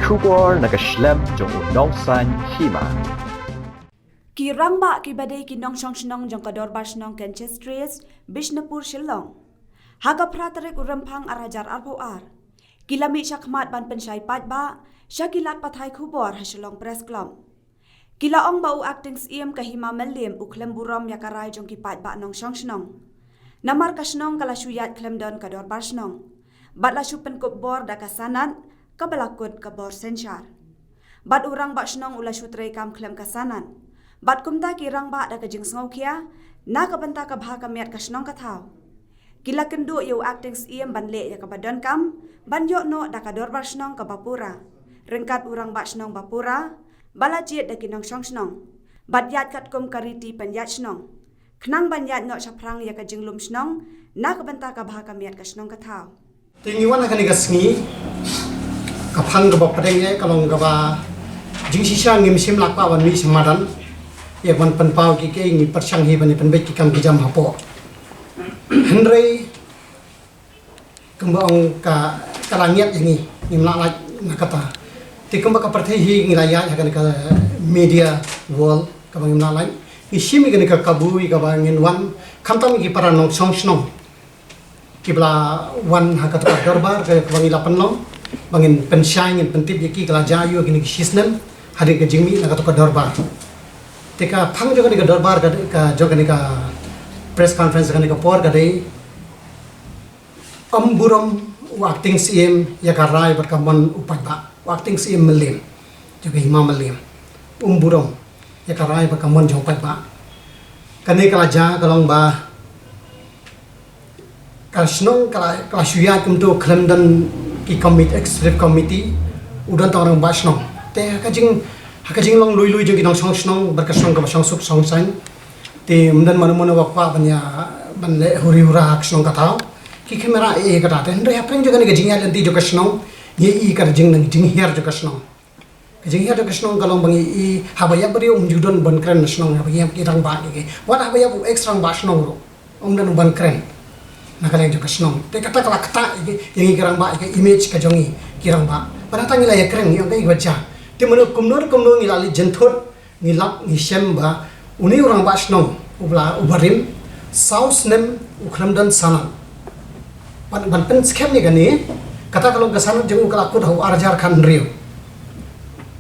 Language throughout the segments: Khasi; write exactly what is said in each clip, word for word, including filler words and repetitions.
Khubor na ka shlem jong u nongsan hima. Ki rangbah kiba dei ki nongshong shnong jong ka Dorbar Shnong Kanchestres, Bishnupur Shillong, ha ka phra tarik u Rymphang ar hajar arphew ar, ki la mih shakhmat ban pynshai paidbah sha ki lad pathai khubor ha Shillong Press Club. Ki la ong ba u Acting Syiem ka Hima Mylliem u khlem burom ïa ka rai jong ki paidbah nongshong shnong, namar ka shnong ka la shu ïaid khlem don ka dorbar shnong, bad la shu pynkup bor da ka sanad kaba la kut ka bor synshar. Bad u rangbah shnong u la shu treikam khlem ka sanad. Bad kumta ki rangbah da ka jingsngewkhia na ka bynta ka bha ka miat ka shnong ka thaw, ki la kynduh ïa u Acting Syiem ban leh ïa kaba donkam, ban ïoh noh da ka dorbar shnong kaba pura, ryngkat u rangbah shnong ba pura, ba la jied da ki nongshong shnong, bad ïaid katkum ka riti pynïaid shnong, khnang ban ïaid noh shaphrang ïa ka jinglum shnong na ka bynta ka bha ka miat ka shnong ka thaw. Te ngi wan ha kane ka sngi, ka phang kaba pdeng eh ka long kaba jingshisha ngim shym lah kwah ban mih sha madan ïa ban pynpaw ki, ki ngi pyrshang hi ban ïa pynbeit ki kam ki jam hapoh. Hynrei kumba ong ka, ka la ngiat ïa ngi, ngim lah lait na kata. Te kumba ka pyrthei hi ngi la ïaid ha kane ka media world kaba ngim lah lait. Ngi shim ïa kane ka kabu ïa kaba ngin wan, khamtam ïa ki para nongshong shnong kiba la wan ha kata ka dorbar kaba ngi la pynlong, ba ngin pynshai, ngin pyntip ïa ki, ka la jia ïa kine ki shisnem hadien ka jingmih na kata ka dorbar. Te ka phang jong kane ka dorbar ka, ka jong kane ka press conference kane ka por ka dei, um burom u Acting Syiem ïa ka rai bad ka mon u paidbah. U Acting Syiem Mylliem jong ka Hima Mylliem, um burom ïa ka rai bad ka mon jong u paidbah. Kane ka la jia ka long ba ka shnong ka la, ka la shu ïaid kumto khlem don ki commit-, executive committee, u don tang rangbah shnong. Te ha ka jing, ha ka jinglong lui lui jong ki nongshong shnong bad ka shnong kaba shong suk shong saiñ, te ym don mano mano ba kwah ban ïa, ban leh huri hura ha ka shnong ka thaw. Ki kham ïa rai ïa kata. Te hynrei hapdeng jong kane ka jingïaid lynti jong ka shnong, ngi ïohi ka jingnang jinghiar jong ka shnong. Ka jinghiar jong ka shnong ka long ba ngi ïohi haba ïap briew um ju don ban kren na shnong, haba ïap ki rangbah ki, wat haba ïap u ex rangbah shnong ruh um don ban kren na ka liang jong ka shnong. Te kata ka la ktah ïa ngi ki rangbah, ïa ka image ka jong ngi ki rangbah. Bad hangta ngi la ïa kren, ngi ong kaei kaba jia. Te mano kumno kumno ngi la leit jynthut, ngi lap ngi shem ba une u rangbah shnong uba la, uba rim, saw snem u khlem don sanad. Ban, ban pynskhem ïa kane, kata ka long ka sanad jong u ka la kut ha u ar hajar khathynriew,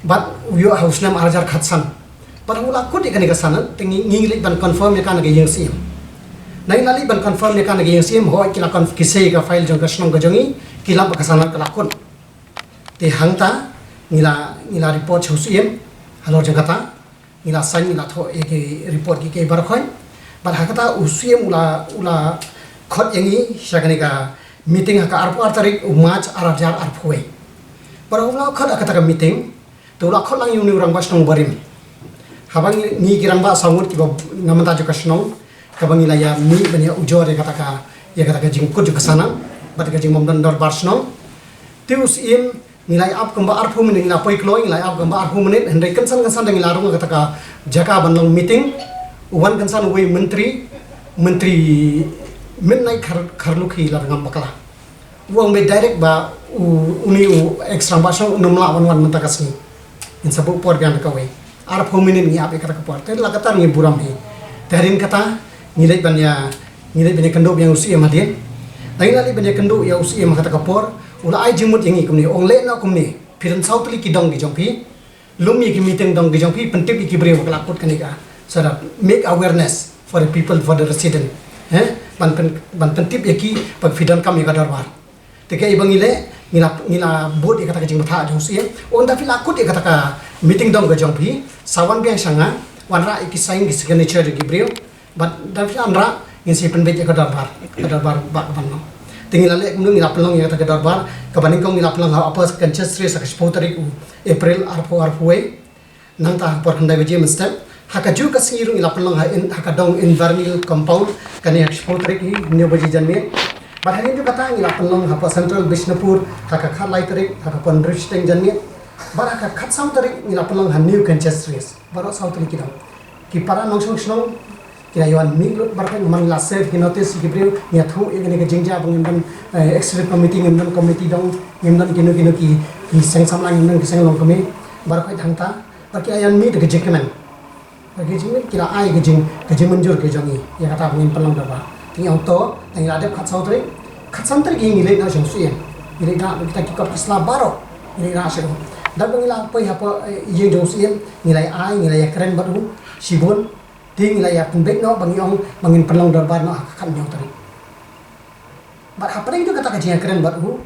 bad u ïoh ha u snem ar hajar khatsan. Bad u la kut ïa kane ka sanad, te ngi, ngi leit ban confirm ïa ka na ka ïing syiem. Ngi la leit ban confirm ïa ka na ka ïing syiem, hooid ki la conf-, ki sei ïa ka file jong ka shnong ka jong ngi, ki lap ba ka sanad ka la kut. Te hangta ngi la, ngi la report sha u syiem halor jong kata. Ngi la sign, ngi la thoh ïa ki report kiei kiei baroh khoit. Bad ha kata u syiem u la, u la khot ïa ngi sha kane ka meeting ha ka arphew ar tarik u March ar hajar arphew wei. Bad u la khot ha kata ka meeting, te u la khot lang ïa une u rangbah shnong barim. Haba ngi, ngi ki rangbah saw ngut kiba na bynta jong ka shnong, kaba ngi la ïa mih ban ïa ujor ïa kata ka, ïa kata ka jingkut jong ka sanad bad ka jingbym don dorbar shnong. Te u syiem, ngi la ïa ap kumba arphew minit, ngi la poi kloi, ngi la ïa ap kumba arphew minit, hynrei kynsan kynsan da ngi la rung ha kata ka jaka ban long meeting, u wan kynsan uwei u myntri, myntri Midnight Khar-, Kharlukhi la rung bakla. U ong beit direct ba u, une u ex rangbah shnong um lah wan, wan mynta ka sngi. Ngin sa buh por biang da kawei. Arphew minit ngi ap ïa kata ka por. Te la katta ngi burom hi. Te hadien kata ngi leit ban ïa, ngi leit ban ïa kynduh biang u syiem hadien. Da ngi la leit ban ïa kynduh ïa u syiem ha kata ka por, u la ai jingmut ïa ngi kumne, ong leh noh kumne. Phi don saw tylli ki dong ki jong phi, lum ïa ki meeting dong ki jong phi, pyntip ïa ki briew ba ka la kut kane ka, so that make awareness for the people, for the resident. Eh? Ban pyn-, ban pyntip ïa ki ba phi donkam ïa ka dorbar. Te kaei ba ngi leh, ngi la, ngi la bud ïa kata ka jingbthah jong u syiem. Ong da phi la kut ïa kata ka meeting dong ka jong phi, sa wan biang sha nga, wanrah ïa ki sign ki signature jong ki briew. Bad da phi la wanrah, ngin sa pynbeit ïa ka dorbar, ka dorbar ba ka ban long. Te ngi la leh kumno, ngi la pynlong ïa kata ka dorbar, kaba nyngkong ngi la pynlong ha Upper Kanchestres ha ka shiphew tarik u April arphew arphew wei. Nangta ha ka por khyndai baje mynstep. Ha kajuh ka sngi ruh ngi la pynlong ha in, ha ka dong Inverness Compound, kane ha ka shiphew tarik hi, hynñiew baje janmiet. Bad hadien jong kata ngi la pynlong hapoh Central Bishnupur ha ka khatlai tarik, ha ka por hynriew shiteng janmiet. Bad ha ka khatsaw tarik ngi la pynlong ha New Kanchestres. Baroh saw tylli ki dong. Ki para nongshong shnong, Ki la ïa wan mih lut baroh, man la serve ki notice ki briew, ngi ïathuh ïa kane ka jingjia ba ngim don, eh, executive committee, ngim don committee dong, ngim don kino kino ki, ki seng samla, ngim don ki seng longkmie. Baroh hangta, ba ki la ïa wan mih da ka jingkmen. Ba ki jingkmen ki la ai ka jing, ka jingmynjur ka jong ngi ïa kata ba ngin pynlong dorbar. Te ngi ong to, te ngi la dep khatsaw tarik, khatsan tarik ngi leit noh sha u Syiem. Ngi leit noh kita ki kot ki sla baroh. Ngi leit noh sha u. Dep ba ngi la poi hapoh, eh, ïing jong u Syiem, ngi la ïa ai, ngi la ïa kren bad u shibun. Te ngi la ïa pynbeit noh ba ngi ong ba ngin pynlong dorbar noh ha ka khathynñiew tarik. Bad hapdeng jong kata ka jingïakren bad u,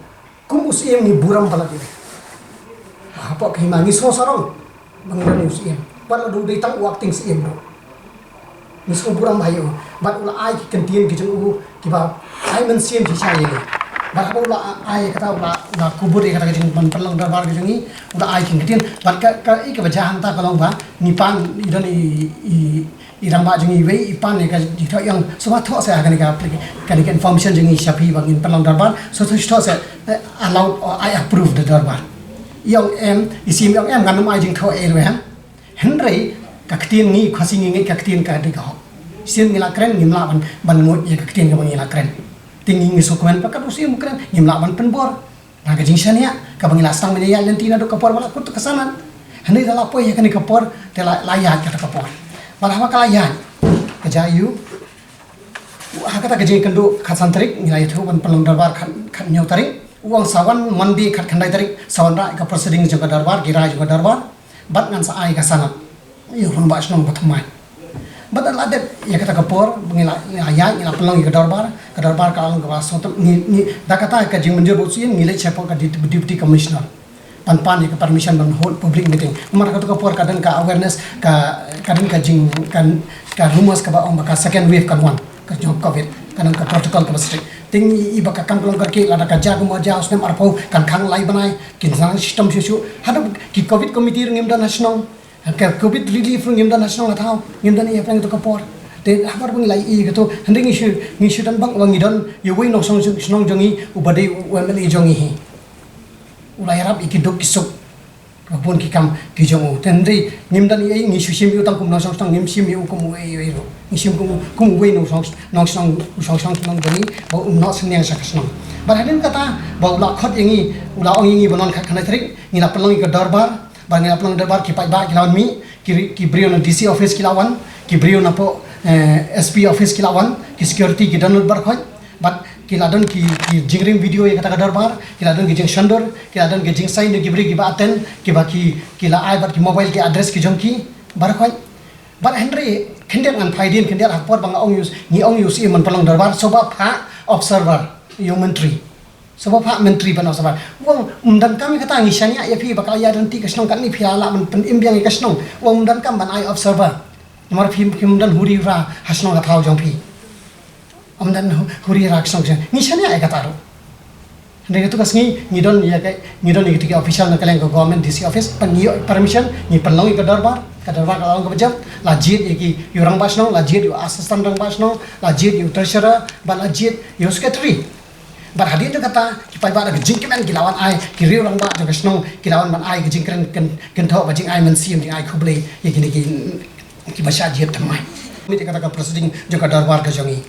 kum u Syiem ngi burom palat ïa u. Hapoh ka hima ngi sngewsarong ba ngi don ïa u Syiem. Bad la u dei tang u acting Syiem ruh, ngi sngewburom bha ïa u. Bad u la ai ki kyntien ki jong u kiba ai mynsiem shisha ïa ngi. Bad haba u la ai kata, u la, u la kubur ïa kata ka jingpynlong dorbar ka jong ngi, u la ai ki kyntien. Bad ka, ka, i kaba jia hangta ka long ba ngi pan, i don i, i i rangbah jong ngi iwei i pan ïa ka jingthoh, i ong sngewbha thoh seh ha kane ka applica-, kane ka information jong ngi sha phi ba ngin pynlong dorbar, sngewbha thoh seh, eh, allow, eh, I approve da dorbar. I ong em, i Syiem i ong em, ngan ym ai jingthoh ei ruh em. Hynrei ka ktien ngi Khasi ngi ngeit ka ktien ka dei ka hok. Syiem ngi la kren, ngim lah ban, ban nguid ïa ka ktien kaba ngi la kren. Te ngi ngi sngewkmen ba katto u Syiem u kren, ngim lah ban pynbor. Na ka jingshaniah kaba ngi la sdang ban ïaid lynti naduh ka por ba la kut ka sanad. Hynrei da la poi ha kane ka por te la, la ïaid kata ka por. Bad haba ka la ïaid, ka jia ïa u, ha kata ka jingkynduh khatsan tarik ngi la ïathuh ban pynlong dorbar khat, khathynñiew tarik. U ong sa wan Monday khatkhyndai tarik sa wanrah ïa ka proceeding jong ka dorbar, ki rai jong ka dorbar. Bad ngan sa ai ka sanad ïa u rangbah shnong ba thymmai. Bad la dep ïa kata ka por ba ngi la, ngi la ïaid, ngi la pynlong ïa ka dorbar, ka dorbar ka long kaba sngewtynnat, ngi, ngi, da kata ka jingmynjur ba u Syiem ngi leit shapoh ka dep-, deputy commissioner ban pan ïa ka permission ban hold public meeting. Namar kata ka por ka don ka awareness, ka, ka don ka jing, ka, ka rumours kaba ong ba ka second wave kan wan, ka jong covid, ka don ka protocol kaba strict. Te ngi i ba ka kam ka long kyrkieh, lada ka jia kumba jia u snem arphew kan khang lai bnai, kin sa shitom shuh shuh. Haduh ki covid committee ruh ngim don ha shnong. Ka covid relief ruh ngim don ha shnong, ha thaw ngim don ïa pyrshah kata ka por. Te habar ba ngi la ïohi kato, hynrei ngi shu, ngi shu don bang ba ngi don ïa uwei u nongshong shnong jong ngi uba dei u M L A jong ngi hi. U la ïarap ïa ki duk ki suk, ka bun ki kam ki jong u. Te hynrei ngim don ïa, ngi shu shim ïa u tang kum u nongshong shnong, ngim shim ïa u kum uwei uwei ruh. Ngi shim kum, kum uwei u nongshong, nongshong, nongshong shnong jong ngi ba u noh synñiang sha ka shnong. Bad hadien kata ba u la khot ïa ngi, u la ong ïa ngi ba non khatkhyndai tarik ngi la pynlong ïa ka dorbar. Bad ngi la pynlong dorbar, ki paidbah ki la wan mih, ki, ki briew na D C office ki la wan, ki briew napoh, eh, S P office ki la wan, ki security ki don lut baroh khoit. Bad ki la don ki, ki jingring video ïa kata ka dorbar, ki la don ki jingshandur, ki la don ki jingsign na ki briew kiba attend, kiba ki, ki la ai bad ki mobile ki address ki jong ki baroh khoit. Bad hynrei khyndiat ngan phai dien, khyndiat ha ka por ba nga ong ïa u, ngi ong ïa u Syiem ban pynlong dorbar, sngewbha phah observer ïa u myntri. Sngewbha phah myntri ban ong sngewbha. U ong ym donkam ïa kata, ngi shaniah ïa phi ba ka la ïaid lynti ka shnong katne, phi la lah ban pynim biang ïa ka shnong. U ong ym donkam ban ai observer. Namar phi, phim don huri hura ha shnong ha thaw jong phi. Ym don hu-, huri hura ha shnong jong. Ngi shaniah ïa kata ruh. Hynrei katto ka sngi ngi don ïa ka, ngi don ïa kita ki official na ka liang ka government D C office, pynïoh permission, ngi pynlong ïa ka dorbar, ka dorbar ka la long kaba jop, la jied ïa ki, ïa u rangbah shnong, la jied ïa u assistant rangbah shnong, la jied ïa u treasurer, bad la jied ïa u secretary. Bad hadien jong kata, ki paidbah da ka jingkmen ki la wan ai, ki riew rangbah jong ka shnong ki la wan ban ai ka jingkren kyn-, kynthoh bad jingai mynsiem, jingai khublei ïa kine ki, kiba shah jied thymmai. Mih ïa kata ka proceeding jong ka dorbar ka jong ngi.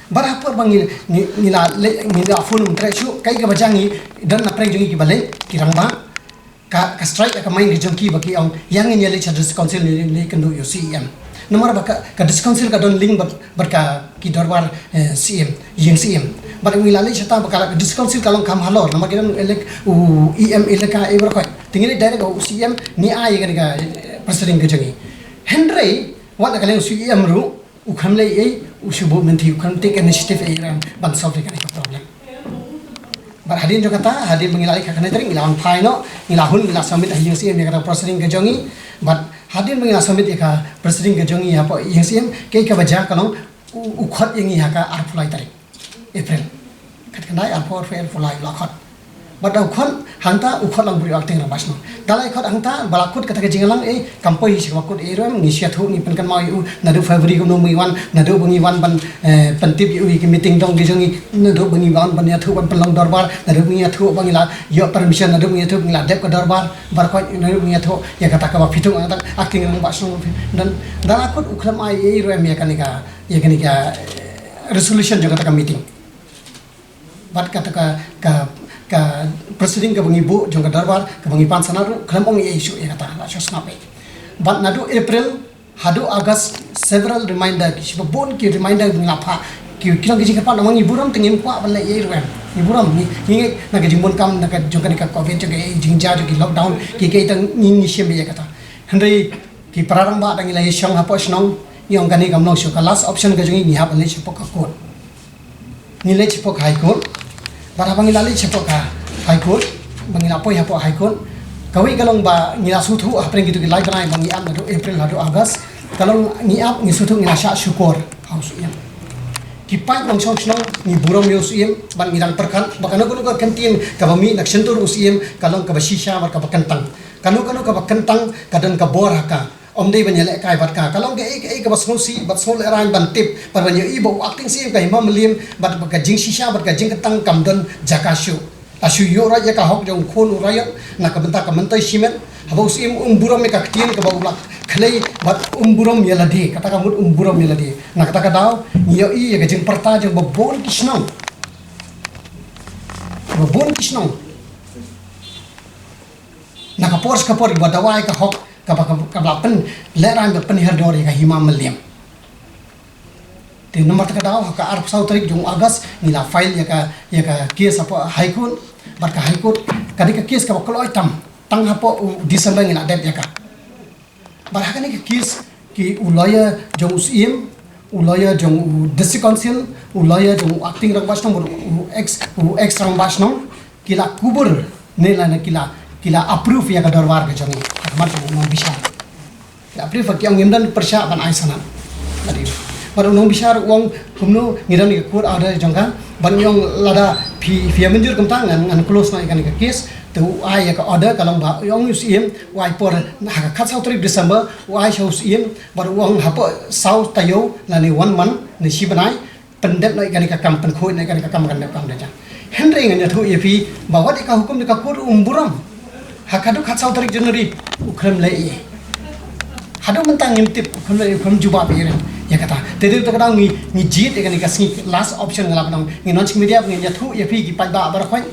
Bad ha por ba ngi, ngi, ngi la leh, ngi la phone ym treh shuh, kaei kaba jia, ngi don na pdeng jong ngi kiba leit, ki rangbah. Ka, ka strike ka mind ka jong ki ba ki ong, ïa ngin ïa leit sha District Council, leit, leit kynduh ïa u C E M. Namar ba ka, ka District Council ka don link bad, bad ka, ki dorbar, eh, C E M, ïing C E M. Bad ngi la leit shata ba ka, ka District Council ka long kham halor, namar ki don elek-, u E M elaka e baroh khoit. Te ngi leit direct u C E M, ngi ai ïa kane ka, eh, proceeding ka jong ngi. Hynrei wat na ka liang u C E M ruh u khlem leh ei, u shu buh mynthi, u khlem take initiative ei ruh ban solve ïa kane ka problem. Bad hadien jong kata, hadien ba ngi la leit khatkhyndai tarik, ngi la wan phai noh, ngi la hun, ngi la submit ha ïing C E M ïa kata ka proceeding ka jong ngi. Bad hadien ba ngi la submit ïa ka proceeding ka jong ngi hapoh ïing C E M, kaei kaba jia ka long, u, u khot ïa ngi ha ka arphew lai tarik April. Khatkhyndai, arphew, arphew, arphew lai u la khot. Bad da u khot hangta, u khot lang briew acting rangbah shnong. Da la i khot hangta, ba la kut kata ka jingïalang, eh, kam poi hi sha kaba kut, eh, ruh em, ngi shu ïathuh, ngi pynkynmaw ïa u, naduh February kumno ba ngi wan, naduh ba ngi wan ban, eh, pyntip ïa u ïa ki meeting dong ki jong ngi, naduh ba ngi wan ban ïathuh ban pynlong dorbar, naduh ba ngi ïathuh ba ngi la ïoh permission, naduh ba ngi ïathuh ba ngi la dep ka dorbar, baroh khoit, naduh ba ngi ïathuh ïa kata kaba phi ïathuh, ïa kata acting rangbah shnong. Dan da la kut u khlem ai ei ruh em ïa kane ka, ïa kane ka, eh, resolution jong kata ka meeting. Bad kata ka, ka, ka proceeding kaba ngi buh jong ka dorbar, kaba ngi pan sanad ruh, khlem ong ei shuh ïa kata, la shu sngap ei. Bad naduh April haduh August, several reminder, ki shibun ki reminder ba ngi la phah, ki, ki long ki jingkyrpad, namar ngi burom te ngim kwah ban leh ei ruh em. Ngi burom, ngi, ngi ngeit na ka jingbun kam, na ka jong kane ka covid, jong ka ei jingjia, jong ki lockdown, ki, ki tang ngi, ngi shim ïa kata. Hynrei ki para rangbah da ngi la ïashong hapoh shnong, ngi ong kane kam long shuh, ka last option ka jong ngi, ngi hap ban leit shapoh ka court. Ngi leit shapoh ka High Court. Bad haba ngi la leit shapoh ka High Court, ba ngi la poi hapoh High Court, kawei ka long ba ngi la sngewthuh hapdeng kitu ki lai bnai ba ngi ap naduh April haduh August. Ka long ngi ap, ngi sngewthuh ngi la shah shukor ha u Syiem. Ki paid nongshong shnong ngi burom ïa u Syiem, bad ngi dang pyrkhat ba kano kano ka kyntien kaba mih na ka shyntur u Syiem ka long kaba shisha bad kaba kyntang. Kano kano kaba kyntang ka don ka bor ha ka. Ym dei ban ïalehkai bad ka. Ka long kaei kaei kaba sngewsih bad sngewlehraiñ ban tip bad ban ïohi ba u acting Syiem ka Hima Mylliem bad ka jingshisha bad ka jingkyntang kam don jaka shuh. La shu ïuhroit ïa ka hok jong u khun u raiot na ka bynta ka myntoi shimet. Haba u Syiem um burom ïa ka ktien kaba u la khlei bad um burom ïa lade, kata ka mut um burom ïa lade. Na kata ka daw ngi ïohi ïa ka jingpyrta jong babun ki shnong. Babun ki shnong. Na ka por sha ka por kiba dawa ïa ka hok kaba, kaba, kaba la pynlehraiñ bad pynhiar dor ïa ka Hima Mylliem. Te namar kata ka daw ha ka arphew saw tarik jong u August ngi la file ïa ka, ïa ka case hapoh High Court. Bad ka High Court ka dei ka case kaba kloi tam, tang hapoh u December ngi la dep ïa ka. Bad ha kane ka case ki u lawyer jong u Syiem, u lawyer jong u District Council, u lawyer jong u acting rangbah shnong, u ex, u ex rangbah shnong, ki la kubur ne lane ki la, ki la approve ïa ka dorbar ka jong ngi ha khmat jong u nongbishar. Ki la approve, ki ong ngim don pyrshah ban ai sanad. Bad u nongbishar u ong kumno, ngi don ïa ka court order jong ka. Bad ngi ong lada phi, phi ïa mynjur kumta ngan, ngan close noh ïa kane ka case. Te u ai ïa ka order, ka long ba u ong u Syiem, u ai por ha ka khatsaw tarik December, u ai sha u Syiem, bad u ong hapoh saw taïew lane one month ne shi bnai, pyndep noh ïa kane ka kam, pynkhuid noh ïa kane ka kam, kan dep kam da jam. Hynrei ngan ïathuh ïa phi ba wat ïa ka hukum jong ka court um burom. Ha ka dei khatsaw tarik January u khlem leh ei ei. Haduh mynta ngim tip, u khlem leh ei ei, u khlem jubab ei ei ïa kata. Te dei kata ka daw ngi, ngi jied ïa kane ka sngi, last option nga la pynong. Ngi Nongshong Media ngin ïathuh ïa phi ki paidbah baroh khoit.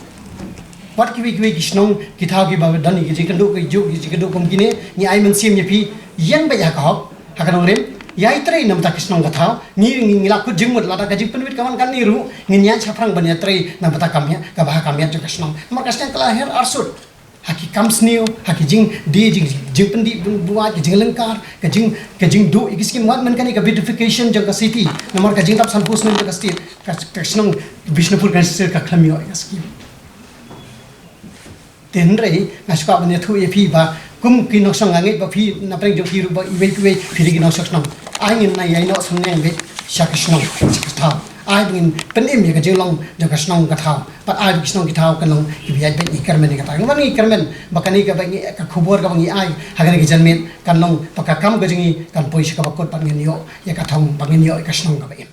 Wat kiwei kiwei ki shnong ki thaw kiba don ki jingkynduh, ki ju, ki jingkynduh kum kine, ngi ai mynsiem ïa phi, ïeng beit ha ka hok, ha ka nongrim, ïai trei na bynta ki shnong ka thaw. Ngi, ngi, ngi la kut jingmut, lada ka jingpynwit ka wan kane ruh ngin ïaid shaphrang ban ïatrei na bynta ka miat, kaba ha ka miat jong ka shnong. Namar ka shnong ka la her arsut ha ki kam sniew, ha ki jingdie, jing, jingpyndih buaid, ki jinglyngkar, ka jing, ka jingduh ïa ki skim, wat man kane ka beautification jong ka city. Namar ka jingdap sanphew snem jong ka state, ka, ka shnong Bishnupur ka state ka khlem ïoh ïa ka skim. Te hynrei nga sngewkwah ban ïathuh ïa phi ba kum ki nongshong, nga ngeit ba phi na pdeng jong phi ruh ba iwei pa iwei phi dei ki nongshong shnong. Ai ngin nang ïai noh synñiang beit sha ka shnong, sha ka thaw. Ai ba ngin pynim ïa ka jinglong jong ka shnong ka thaw. Bad ai ba ki shnong ki thaw kan long kiba ïaid beit. Ngi kyrmen ïa kata. Nga wan ngi kyrmen ba kane kaba ngi, ka khubor kaba ngi ai ha kane ka janmiet kan long ba ka kam ka jong ngi kan poi sha kaba kut bad ngin ïoh ïa ka thong, ba ngin ïoh ïa ka shnong kaba im.